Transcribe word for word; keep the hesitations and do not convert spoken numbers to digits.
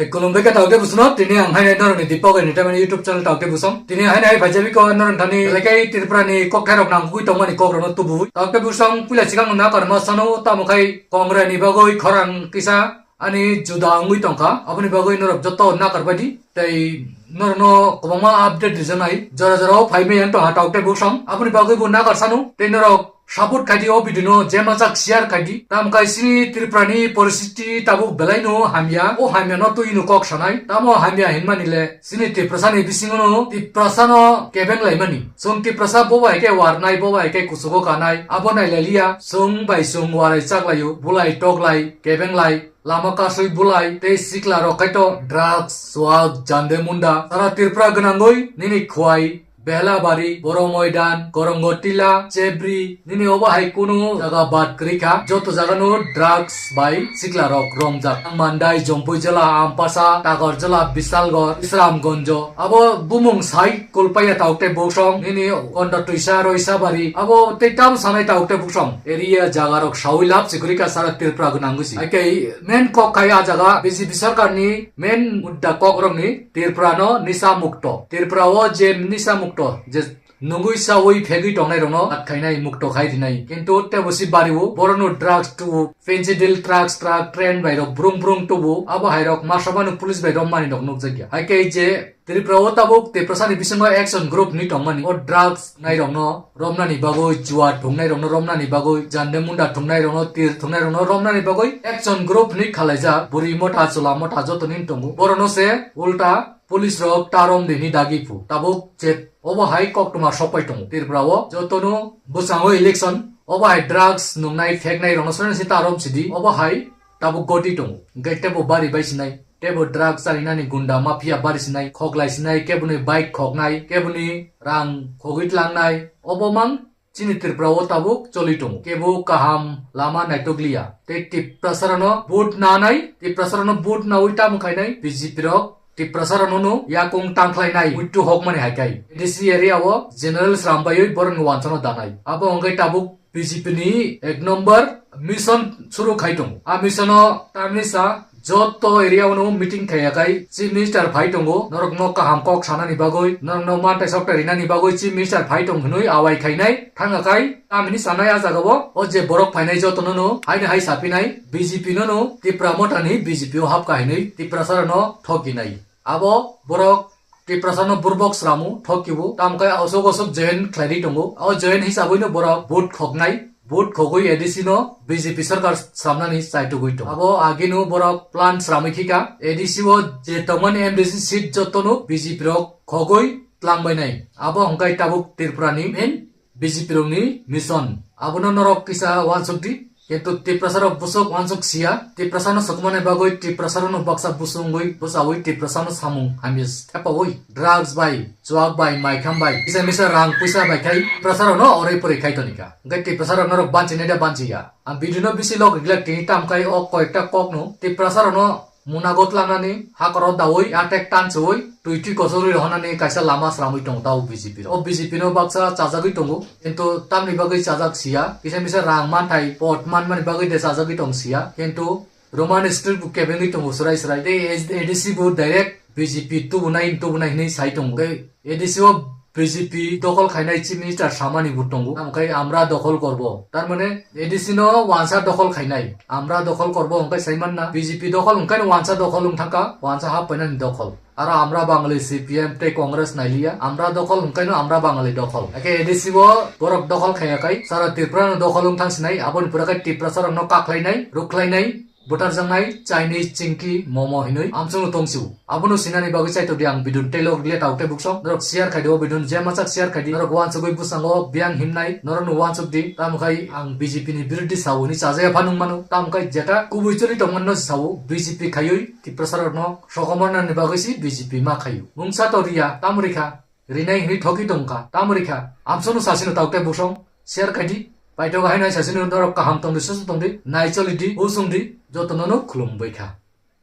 Tei khulumbai khe taote busuno, tini ang haino norokni Deepak Entertainment YouTube channel taote busong. Tini haino hai phaijabiko norok thani belai khe Tripura ni kokthairok nangkukwi tongmani kokrokno tubuwi. Taote busong puila sikhang na karma sano tamo khai Congress ni bagwi khorang kisa ani juda wngwi tongkha. Aboni bagwi norok joto nakar baidi. Tei norokno kwbangma update rijaknai. Jora jora o phaimai yang tongha taote busong. Aboni bagwi bo nakar sano. Tei norok support khaidi o video no, je machak share khaidi. Tam kai sini Tripura ni poristiti tabuk belai no hamya. O hamya no twi no kok sanai. Tamo hamya hinmani le sini Tiprasa ni bisingo no Tiprasa no kebeng laimani. Sung Tiprasa bo bai ke warnai, bo bai ke kusugo kanai. Abo nai le liya. Sung bai sung warai chak laio. Bulai tok lai, kebeng lai. Lama kasui bulai tei sikla rok khaito drugs, swag, jande munda. Sara Tripura gwnangwi nini khwai, Behlabari, Boro Moidan, Korongotila, Chebri, nini obo hai kunu jaga bad kwrwi kha. Joto jaga no drugs bai sikla rok romjak. Mandai, Jompui jela, Ampasa, Takarjala, Bisalgor, Isramgonjo. Abo bumung sai Kulpaya tauk tei buksong, nini konda twisa roisa bari. Abo tei tam sanai tauk tei buksong. Area jaga rok sawi lab sikuri ka sara Tripura gwnang gusi. Aike main kok khai a jaga B J P sarkar ni main mudda kok rok ni Tripura no nisa mukto. Tripura o je nisa mukto, je nungui sawi phegui tongnai rok no at khainai mukto khai rinai. Kintu tebo si bari o, boro no drugs tu, fentanyl drugs truck train bai rok brung brung tubu. Abo hai rok masabanu police bai rok mani rok nukjakya. Aike je Tripura o tabuk Tiprasa ni bisingo action group ni tongmani. O drugs nairokno romnani bagwi, jua thungnairokno romnani bagwi, jande munda thungnairokno, tir thungnairokno romnani bagwi action group ni khalaijak. Buri motha, chwla motha joto ni tongo. Borokno se ulta police rok ta rom di hwnwi dagi phu. Tabuk je obo hai koktwma sokpai tongo Tripura o. Jotono bwskango election, obo hai drugs nungnai, pheknairokno sono se ta rom sidi. Obo hai tabuk goti tongo. Hwnkhe tebo bari bai sinai. Tebo drugs charinani gunda mafia bari sinai, khoklai sinai, keboni bike khoknai, keboni rang khogwi tlangnai. Obo mang chini Tripura o tabuk choli tongo. Kebo kaham lama naitokliya. Tei Tiprasarano vote nanai, Tiprasarano vote nawi tamo khainai B J P rok Tiprasarano no yakung tangkhlainai muitu hokmani hai kai. A D C area o general srambaiwi borokni wansano danai. Abo hwnkhe tabuk B J P ni ek number mission suru khai tongo. A mission o tamni sa joto area o no meeting khaiya khai Chief Minister phai tongo. Norok no kaham kok sanani bagwi, norok no mantai soktai rinani bagwi Chief Minister phai tong hwnwi awai khainai thanga khai tamni sanai a jaga o, o je borok phainai joto no no haino hai sapinai B J P no no Tipra motha ni B J P o hapka hinwi Tiprasa no thokinai. Abo borok Tiprasano burbok sramu thokibu, tamkhe osok osok join khlairi tongo. O join hisabui no borok vote khoknai, vote khogwi A D C no B J P sarkar sramnani chaitugwi tongo. Abo agino borok plan sramwi khika, A D C o je tongmani M D C seat jotono B J P rok khogwi tlangbainai. Abo hwnkhe tabuk Tripura ni main B J P rokni mission. Abono norok kisa uansuk di. Kintu Tiprasa rok bwswk uansuk siya. Tiprasa no sokomani bagwi Tiprasa rok no baksa busungwi bwchawi Tiprasa no samung hamya thepawi drugs bai, chuak bai, maikham bai, kisa misa rang puisa bai khai Tiprasa rok no oroi poroi khai tonika. Hwnkhe Tiprasa rok norok banchi nai da banchi ya. Ang video no bisi log riglak tini tam khai o koyekta kok no Tiprasa rok no munago tlangnani, hakoro daui, atek tansuui, twi twi kosorwi rohornani kaisa lama sramwi tongo tao B J P rok. O B J P no baksa chajagwi tongo, kintu tamni bagwi chajak siya, kisa misa rang manthai, pot manmani bagwi de chajagwi tong siya, kintu Roman script bo kebengwi tongo srai srai. Tei A D C bo direct B J P tubunai, tubunai hinwi sai tongo. Tei A D C o B J P dokhol khainai Chief Minister samani bo tongo. Tamo khe amra dokhol korbo. Tar mane A D C no wansa dokhol khainai. Amra dokhol korbo hwnkhe sai manna. B J P dokhol hwnkhe no wansa dokhol wng thangkha. Wansa hap painani dokhol. Aro amra Bangali C P M tei Congress nailiya. Amra dokhol hwnkhe no amra Bangali dokhol. Ake A D C bo borok dokhol khaiya kai. Sara Tripura no dokhol wng thang sinai. Aboni pura khe Tiprasa rok no kakhlainai, rukhlainai. Butarjaknai Chinese chingki momo hinwi amchwngno tongsiu. Abono sinani bagwi chaitokdi ang bidun tei log rile tauk tei buksong. Norok share khaidi o bidun, je machak share khaidi. Norok uansugwi bwskango biyang himnai, norokno uansukdi. Tamo khai ang B J P ni birodhi sao hwnwi chajaya pha nung mano. Tamo khai jeta kubui choli tongmani no sao, B J P khaiwi Tiprasa rokno sokomornani bagwi si B J P ma khaio. Mungsa to riya, tamo rikha. Rinai hwnwi thokwi tongkha. Tamo rikha. Amsono sasino tauk tei buksong. Share khaidi. Paithago haino sasino norok kaham tongdi, susu tongdi. Nai cholidi, husungdi. Jotono no khulumbai kha.